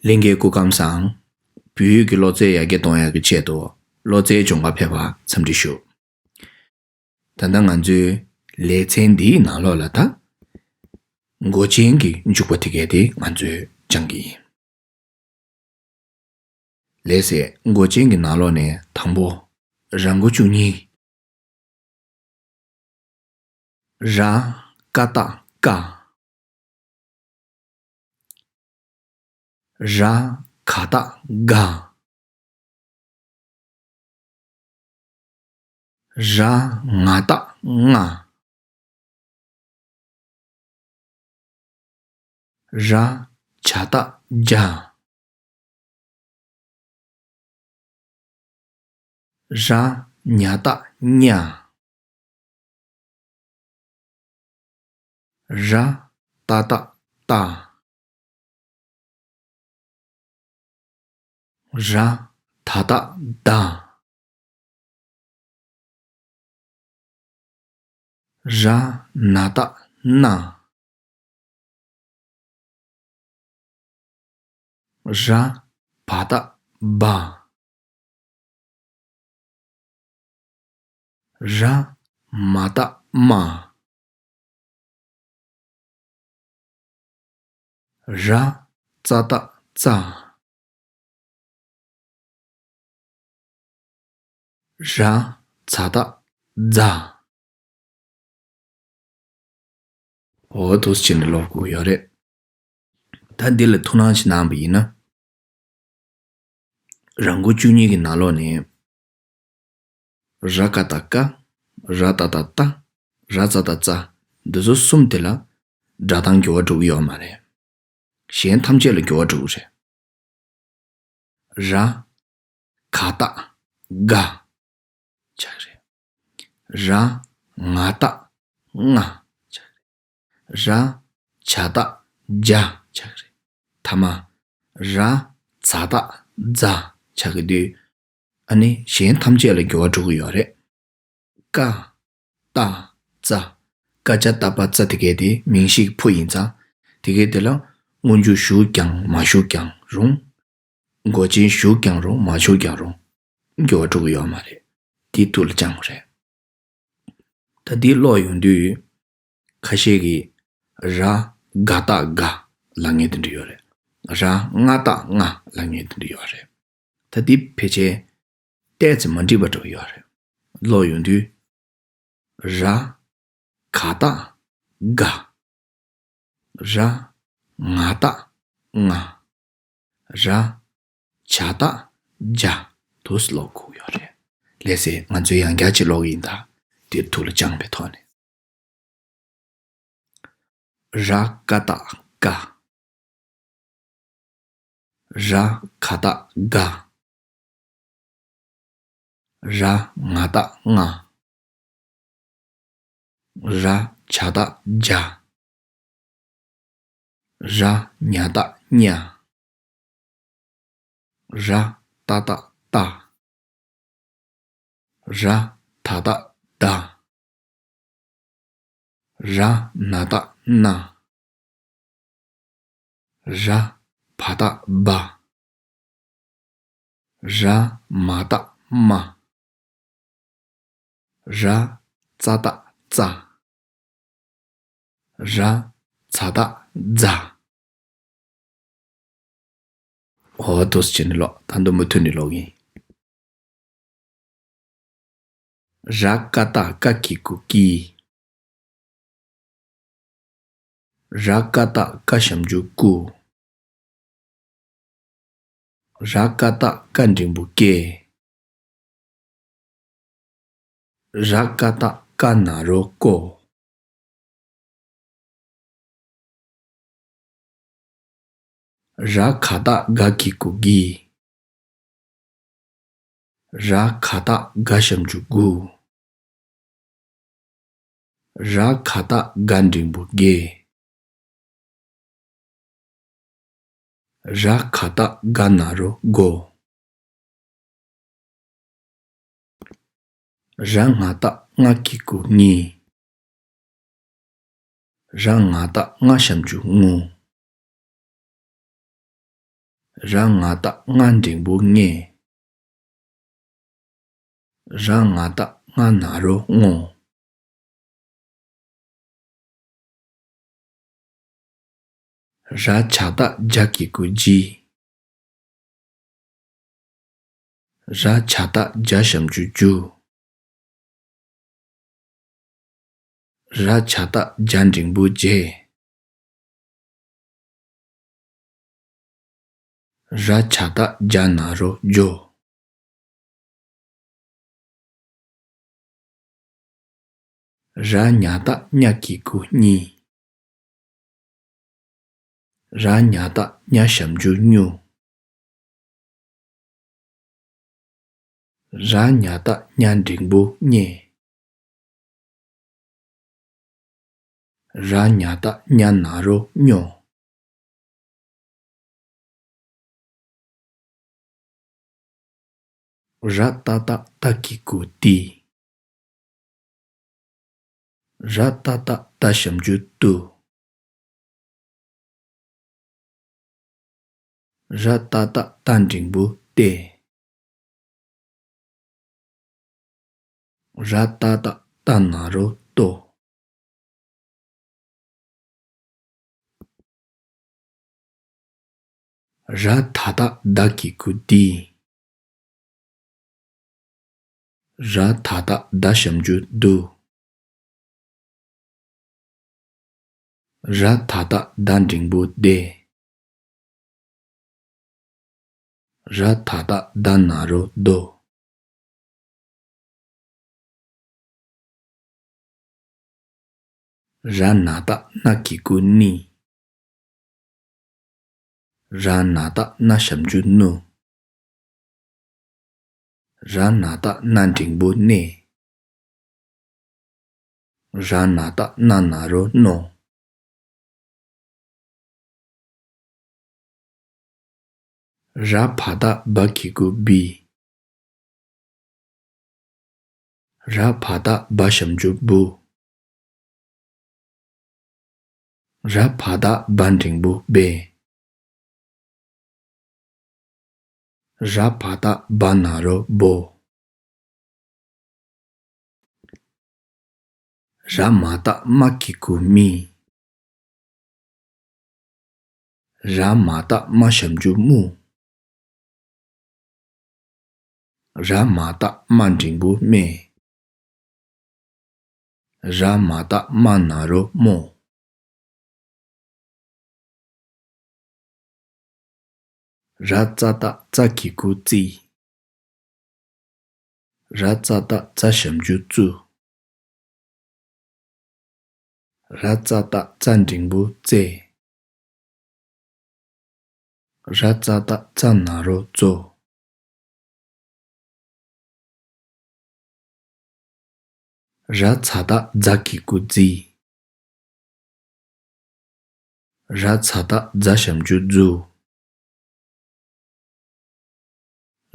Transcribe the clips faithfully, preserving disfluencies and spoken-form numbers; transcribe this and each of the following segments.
ལྷན་རྒྱས་སྐུ་ཁམས་བཟང་། བོད་ཡིག་གི་སློབ་ཚན་ཡར་རྒྱས་གཏོང་ཡག་གི་ཆེད་དུ་སློབ་ཚན་སྦྱོང་གར་ཕེབས་པར་འཚམས་འདྲི་ཞུ། ད་ལྟ་ང་ཚོའི་ལེ་ཚན་འདིའི་ནང་ལོགས་ལ་ད། མགོ་ཅན་གྱི་འཇུག་པ་དེ་གའི་དེ་ང་ཚོས་སྦྱང་གི་ཡིན། ལགས་སེ། མགོ་ཅན་གྱི་ནང་ལོགས་ནས་དང་པོ། ར་མགོ་བཅུ་གཉིས། ར་ཀ་བཏགས་རྐ། ར་ག་བཏགས་རྒ། ར་ང་བཏགས་རྔ། ར་ཇ་བཏགས་རྒྱ། ར་ཉ་བཏགས་རྙ། ར་ཏ་བཏགས་རྟ། ར་ད་བཏགས་རྡ། ར་ན་བཏགས་རྣ། ར་བ་བཏགས་རྦ། ར་མ་བཏགས་རྨ། ར་ཙ་བཏགས་རྩ། ར་ཛ་བཏགས་རྫ། འོ་འདུག་སེ་བྱས་ནས་ཀློག་དགོས་ཡོད་རེད། ད་འདི་ལ་ཐུགས་སྣང་ཞིག་གནང་བ་ཡིན་ན། ར་མགོ་བཅུ་གཉིས་ཀྱི་ནང་ལོགས་ནས། ར་ཀ་བཏགས་རྐ། ར་ཏ་བཏགས་རྟ། ར་ཙ་བཏགས་རྩ། འདི་ཚོ་གསུམ་དེ་ལ་སྒྲ་གདངས་འགྱུར་བ་འགྲོ་གི་ཡོད་མ་རེད། གཞན་ཐམས་ཅད་ལ་འགྱུར་བ་འགྲོ་གི་རེད། ར་ག་བཏགས་རྒ། ཆགས་རེད། ར་ང་བཏགས་རྔ། ཆགས་རེད། ར་ཇ་བཏགས་རྒྱ། ཆགས་རེད། ཐ་མ་ར་ཛ་བཏགས་རྫ། ཆགས་ཀྱི་དུས། ཨ་ནི་གཞན་ཐམས་ཅད་ལ་འགྱུར་བ་འགྲོ་གི་ཡོད་རེད། ཀ་ཏ་ཙ། ཀ་ཇ་ཏ་པ་ཙ་དེ་གའི་དེ་མིང་གཞིའི་ཕོ་ཡིན་ཙང་། དེ་གའི་དེ་ལ་སྔོན་འཇུག་ཞུགས་ཀྱང་མ་ཞུགས་ཀྱང་རུང་། མགོ་ཅན་ཞུགས་ཀྱང་རུང་མ་ཞུགས་ཀྱང་རུང་། འགྱུར་བ་འགྲོ་གི་ཡོད་མ་རེད། དེ་ཐུགས་ལ་བཅངས་དགོས་རེད། ད་འདི་ཀློག་ཡོང་དུས། ཁ་ཤས་ཀྱིས་ར་ག་བཏགས་རྒ་ལབ་མཁན་དེ་འདྲ་ཡོད་རེད། ར་ང་བཏགས་རྔ་ལབ་མཁན་དེ་འདྲ་ཡོད་རེད། ད་འདི་ཕལ་ཆེར་ཏོག་ཙམ་མ་འགྲིག་པ་འདྲ་པོ་ཡོད་རེད། ཀློག་ཡོང་དུས། ར་ག་བཏགས་རྒ། ར་ང་བཏགས་རྔ། ར་ཇ་བཏགས་རྒྱ། འདུག་སེ་ཀློག་དགོས་ཡོད་རེད། ལགས་སེ། ང་ཚོས་ཡང་བསྐྱར་ཅིག་ཀློག་གི་ཡིན་ད། དེ་ཐུགས་ལ་བཅངས་པའི་ཐོག་ནས། ར་ཀ་བཏགས་རྐ། ར་ག་བཏགས་རྒ། ར་ང་བཏགས་རྔ། ར་ཇ་བཏགས་རྒྱ། ར་ཉ་བཏགས་རྙ། ར་ཏ་བཏགས་རྟ། ར་ད་བཏགས་རྡ། ར་ན་བཏགས་རྣ། ར་བ་བཏགས་རྦ། ར་མ་བཏགས་རྨ། ར་ཙ་བཏགས་རྩ། ར་ཛ་བཏགས་རྫ། འོ་འདུག་སེ་བྱས་ནས་ཀློག་ད་དུང་མུ་མཐུད་ནས་ཀློག་གི་ཡིན། ར་ཀ་བཏགས་རྐ་གི་གུ་རྐྱི། ར་ཀ་བཏགས་རྐ་ཞབས་ཀྱུ་རྐུ། ར་ཀ་བཏགས་རྐ་འགྲེང་བུ་རྐེ། ར་ཀ་བཏགས་རྐ་ན་རོ་རྐོ། ར་ག་བཏགས་རྒ་གི་གུ་རྒྱི། ར་ག་བཏགས་རྒ་ཞབས་ཀྱུ་རྒུ། ར་ག་བཏགས་རྒ་འགྲེང་བུ་རྒྱེ། ར་ག་བཏགས་རྒ་ན་རོ་རྒོ། ར་ང་བཏགས་རྔ་གི་གུ་རྔི། ར་ང་བཏགས་རྔ་ཞབས་ཀྱུ་རྔུ། ར་ང་བཏགས་རྔ་འགྲེང་བུ་རྔས། ར་ང་བཏགས་རྔ་ན་རོ་རྔོ། ར་ཇ་བཏགས་རྒྱ་གི་གུ་རྒྱུ། ར་ཇ་བཏགས་རྒྱ་ཞབས་ཀྱུ་རྒྱུ། ར་ཇ་བཏགས་རྒྱ་འགྲེང་བུ་རྒྱས། ར་ཇ་བཏགས་རྒྱ་ན་རོ་རྒྱོ། ར་ཉ་བཏགས་རྙ་གི་གུ་རྙི། ར་ཉ་བཏགས་རྙ་ཞབས་ཀྱུ་རྙུ། ར་ཉ་བཏགས་རྙ་འགྲེང་བུ་རྙེ། ར་ཉ་བཏགས་རྙ་ན་རོ་རྙོ། ར་ཏ་བཏགས་རྟ་གི་གུ་རྟི། ར་ཏ་བཏགས་རྟ་ཞབས་ཀྱུ་རྟུ། ར་ཏ་བཏགས་རྟ་འགྲེང་བུ་རྟེ། ར་ཏ་བཏགས་རྟ་ན་རོ་རྟོ། ར་ད་བཏགས་ད་གི་གུ་དི། ར་ད་བཏགས་ད་ཞབས་ཀྱུ་དུ། ར་ད་བཏགས་ད་འགྲེང་བུ་དེ། ར་ད་བཏགས་ད་ན་རོ་དོ། ར་ན་བཏགས་ན་གི་གུ་ནི། ར་ན་བཏགས་ན་ཞབས་ཀྱུ་ནུ། ར་ན་བཏགས་ན་འགྲེང་བུ་ནེ། ར་ན་བཏགས་ན་ན་རོ་ནོ། ར་བ་བཏགས་བ་གི་གུ་བི། ར་བ་བཏགས་བ་ཞབས་ཀྱུ་བུ། ར་བ་བཏགས་བ་འགྲེང་བུ་བེ། ར་བ་བཏགས་བ་ན་རོ་བོ། ར་མ་བཏགས་མ་གི་གུ་མི། ར་མ་བཏགས་མ་ཞབས་ཀྱུ་མུ། ར་མ་བཏགས་མ་འགྲེང་བུ་མེ། ར་མ་བཏགས་མ་ན་རོ་མོ། ར་ཙ་བཏགས་ཙ་གི་གུ་ཙི། ར་ཙ་བཏགས་ཙ་ཞབས་ཀྱུ་ཙུ། ར་ཙ་བཏགས་ཙ་འགྲེང་བུ་ཙེ། ར་ཙ་བཏགས་ཙ་ན་རོ་ཙོ། ར་ཚ་བཏགས་ཛ་གི་གུ་ཛི། ར་ཚ་བཏགས་ཛ་ཞབས་ཀྱུ་ཛུ།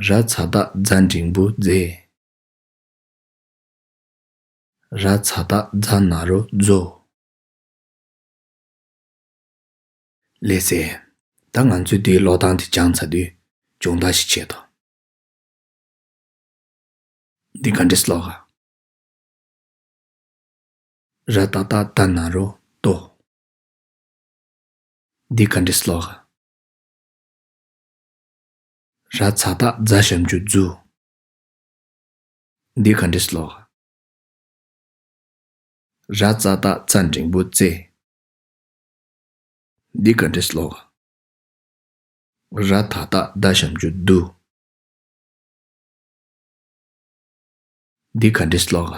ར་ཚ་བཏགས་ཛ་འགྲེང་བུ་ཛེ། ར་ཚ་བཏགས་ཛ་ན་རོ་ཛོ། ལགས་སེ། ད་ང་ཚོས་དེའི་ཀློག་སྟངས་དེ་སྦྱངས་ཚར་དུས་སྦྱོང་བརྡར་ཞིག་བྱེད་དོ། འདི་ག་འདྲས་ཀློག་ག། ར་ཏ་བཏགས་ཏ་ན་རོ་ཏོ། འདི་ག་འདྲས་ཀློག་ག། ར་ཚ་བཏགས་ཛ་ཞབས་ཀྱུ་ཛུ། འདི་ག་འདྲས་ཀློག་ག། ར་ཙ་བཏགས་ཙ་འགྲེང་བུ་ཙེ། འདི་ག་འདྲས་ཀློག་ག། ར་ད་བཏགས་ད་ཞབས་ཀྱུ་དུ། འདི་ག་འདྲས་ཀློག་ག།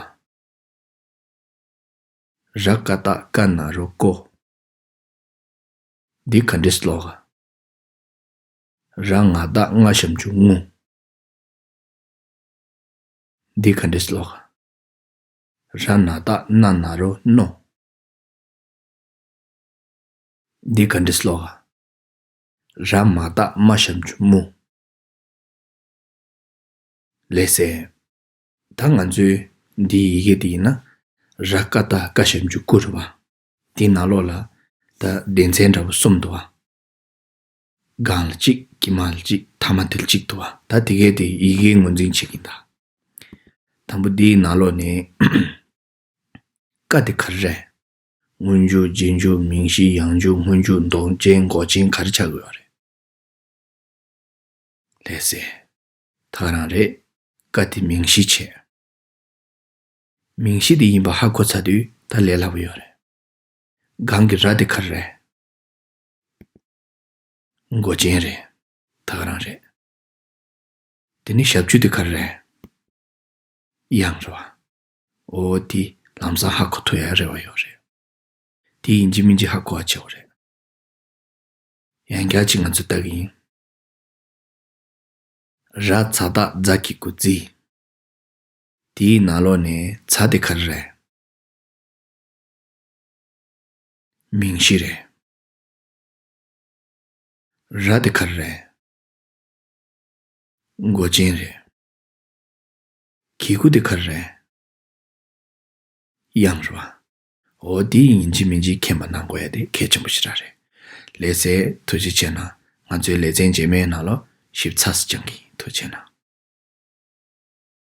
ར་ཀ་བཏགས་ཀ་ན་རོ་ཀོ། འདི་ག་འདྲས་ཀློག་ག། ར་ང་བཏགས་ང་ཞབས་ཀྱུ་ངུ། འདི་ག་འདྲས་ཀློག་ག། ར་ན་བཏགས་ན་ན་རོ་ནོ། འདི་ག་འདྲས་ཀློག་ག། ར་མ་བཏགས་མ་ཞབས་ཀྱུ་མུ། ལགས་སེ། ད་ང་ཚོའི་འདིའི་ཡི་གེ་འདི་ཡིན་ན། ར་ཀ་བཏགས་ཀ་ཞབས་ཀྱུ་ཀུ་རེད་བ། དེའི་ནང་ལོགས་ལ་ད་སྡེ་ཚན་འདྲ་བོ་གསུམ་འདུག་བ། སྒང་ལ་གཅིག་དཀྱིལ་མ་གཅིག་ཐ་མ་དེ་གཅིག་འདུག་བ། ད་དེ་གས་དེ་ཡི་གེ་ངོས་འཛིན་བྱེད་ཀྱིན་གདའ། དང་པོ་འདིའི་ནང་ལོགས་ནས་ཀ་དེ་ག་རེ་རེད། སྔོན་འཇུག་རྗེས་འཇུག་མིང་གཞི་ཡང་འཇུག་སྔོན་འཇུག་འདོགས་ཅན་འགོག་ཅན་ག་རེ་ཆགས་དགོས་པ་རེད། ལགས་སེ། ད་ག་རང་རེད། ཀ་དེ་མིང་གཞི་བྱས། མིང་གཞི་དེ་ཡིན་པ་ཧ་གོ་ཚར་དུས་ད་ལས་སླ་པོ་ཡོད་རེད། སྒང་གི་ར་དེ་ག་རེ་རེད། མགོ་ཅན་རེད། ད་ག་རང་རེད། དེ་ནི་ཞབས་ཀྱུ་དེ་ག་རེ་རེད། དབྱངས་རེད་བ། འོ་དེ་ལམ་སང་ཧ་གོ་ཐུབ་ཡ་རེ་བ་ཡོད་རེད། དེ་ཡིན་གཅིག་མིན་གཅིག་ཧ་གོ་བ་བྱེད་དགོས་རེད། ཡང་བསྐྱར་གཅིག་ང་ཚོས་ལྟ་གི་ཡིན། ར་ཚ་བཏགས་རྫ་གི་གུ་རྫི། དེའི་ནང་ལོགས་ནས་ཚ་དེ་ག་རེ་རེད། མིང་གཞི་རེད། ར་དེ་ག་རེ་རེད། མགོ་ཅན་རེད། གི་གུ་དེ་ག་རེ་རེད། དབྱངས་རེད་བ། འོ་དེ་ཡིན་གཅིག་མིན་གཅིག་མཁྱེན་པ་གནང་དགོས་ཡ་དེ་གལ་ཆེན་པོ་ཞེ་དྲག་རེད། ལགས་སེ། ཐུགས་རྗེ་ཆེ་གནང་། ང་ཚོའི་ལེ་ཚན་རྗེས་མའི་ནང་ལོགས་ཞིབ་ཚགས་སུ་སྦྱང་གི་ཡིན། ཐུགས་རྗེ་གནང་།